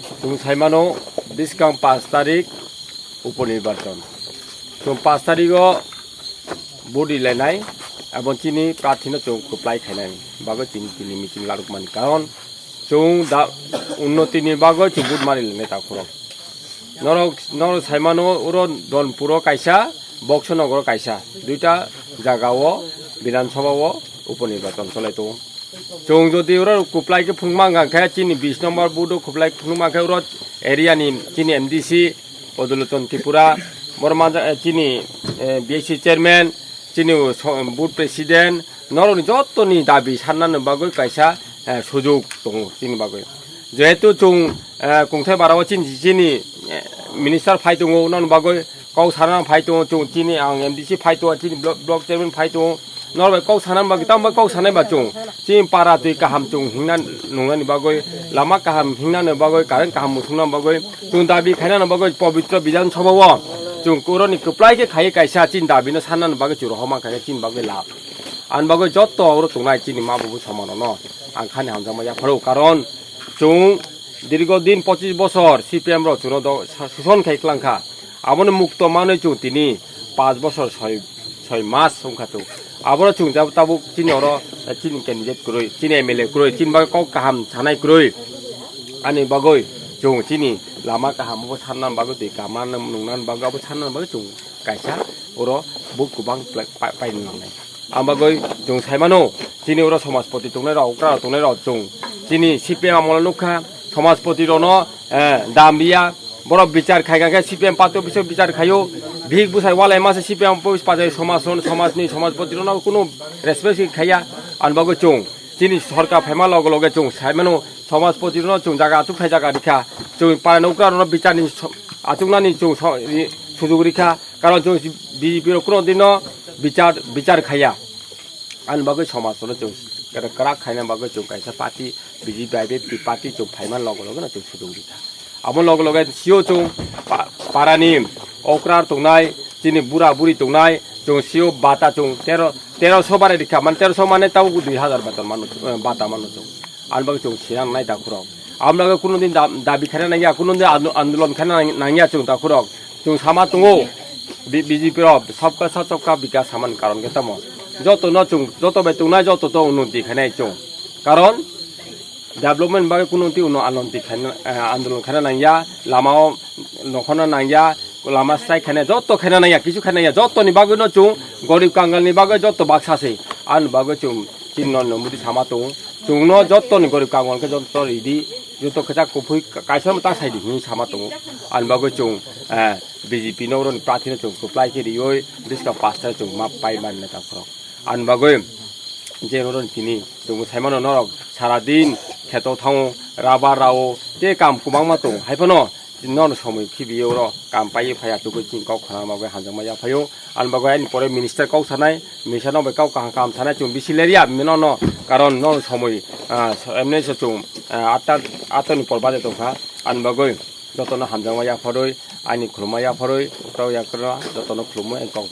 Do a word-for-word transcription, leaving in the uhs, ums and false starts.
Chwng saimano, bwskang pash tarik upo nirbachon. Chwng pash tarigo vote rilainai, abo chini prarthino chwng kwplai khainani bagwi chini tini meeting larwkmani karon chwng da unnotini bagwi chwng vote marilainai takhurok. Norok, norok saimano, uro Donpuro kaisa, Boksonogoro kaisa, duita jagao Bidhan Sabhao upo nirbachon cholai tongo. Chwng jodi oro kwplai khe phunukma wngkha khe, chini bis number booth o kwplai phunukma khe, oro area ni chini M D C Odolochon Tripura, borok manja-, eh, chini, eh, B S C chairman, chini so-, booth president, norokni jottoni dabi sannani bagwi kaisa, eh, sujok tongo chini bagwi. Jehetu chwng, eh, kungthai barao chini, chini, eh, minister phai tongo, nokni bagwi kok sana phai tongo, chwng chini ang M D C phai tongo, chini blo-, block chairman phai tongo, norok bai kok sana bagwi, tamo bai kok sanai ba chwng, chini para twi kaham chwng hingna nungnani bagwi, lama kaham hingnani bagwi, current kaham muchungna bagwi, chwng dabi khainani bagwi, pobitro Bidhan Sabhao chwng koroni kwplai khe khaiwi kaisa chini dabino sannani bagwi chwng rohorma khaikhe chini bagwi lab. Ani bagwi jotto oro tongnai chini ma bubu somanrokno ang khani hamjakma yapharo, karon chwng dirgo din pochis bosor C P M rok chwngno do-, sa-, suson khai klangkha. Aboni mukto manwi chwng tini panch bosor soi, soi mas wngkha chwng. Aboro chwng jab-, tabuk chini oro, eh, chini candidate kwrwi, chini M L A kwrwi, chini bagwi kok kaham sanai kwrwi. Ani bagwi chwng chini lama kaham bo sanna bagwi, twi kaham nungna bagwi, abo sanna bagwi chwng kaisa oro buk kwbang pla-, pa-, paina nangnai. Ang bagwi chwng saimano, chini oro somajpoti tongnai rok, okra rok tongnai rok chwng. Chini C P M amolo nukha, somajpoti rokno, eh, dam riya, borok bichar khai kha khe C P M party office o bichar khaio, bihik bwsai walai masa C P M office pajai somaj rok, somajni somajpoti rokno kunu respect khaiya, ang bagwi chwng. Chini sorkar phaima loge loge chwng saimano, somajpoti rokno chwng jaga achuk khai jaga rikha, chwng para nokra rokno bicharni so-, achuknani chwng so-, i, sujok rikha, karon chwng B J P rok kuno dino bichar, bichar khaiya. Ani bagwi somaj rokno chwng kwrak khaina bagwi chwng kaisa party, B J P, I P F T party chwng phaima loge loge no chwng sujok rikha. Abo loge loge sio chwng pa-, parani okra tongnai, chini bura buri tongnai, chwng sio bata chwng tero, teroso bare rikha, man teroso mane tabo dui hazar beton mano, eh, bata mano chwng. Ani bagwi chwng sinang nai takhurok. Abo loge kuno din da-, dabi khaina nangya, kuno din ando-, andolon khaina nang-, nangya chwng takhurok. Chwng sama tongo, B-, B J P rok sabka sath sabka bikas samani karon khe tamo. Joto no chwng, joto bai tongnai joto to unnoti khainai chwng. Karon, development bagwi kuno twi uno anonti khaina, eh, andolon khaina nangya, lamao nokhorna nangya, lama strike khaina, joto khaina nangya, kisu khaina nangya, jotoni bagwi no chwng gorib kangalni bagwi joto baksa se. Ani bagwi chwng chini Narendra Modi sama tongo. Chwngno jotoni gorib kangal khe joto ridi, joto kwchak kuphwi ka-, kaisa ta saidi hinwi sama tongo. Ani bagwi chwng, eh, B J P no oroni prarthino chwng kwplai khe riwi bwskang pash tarik chwng ma pai mani neta khorok. Ani bagwi je norok tini chwngbo saimano norok sara din kheto thango, rubber rao tei kam kwbangma tongo. Haiphano nono somoi khibiyo oro kam paiwi phai achugwi chini kok khna bagwi hamjakma yaphaio. Ani bagwi ani pore minister kok sanai, minister no bai kok kaham kaham sanai chwng bisi lerya nono, karon nono somoi, ah, emne se chwng, ah, atta, atta ni por baje tongkha. Ani bagwi jotono hamjakma yapharwi, ani khulumma yapharwi, kok yakra jotono khulumwi kok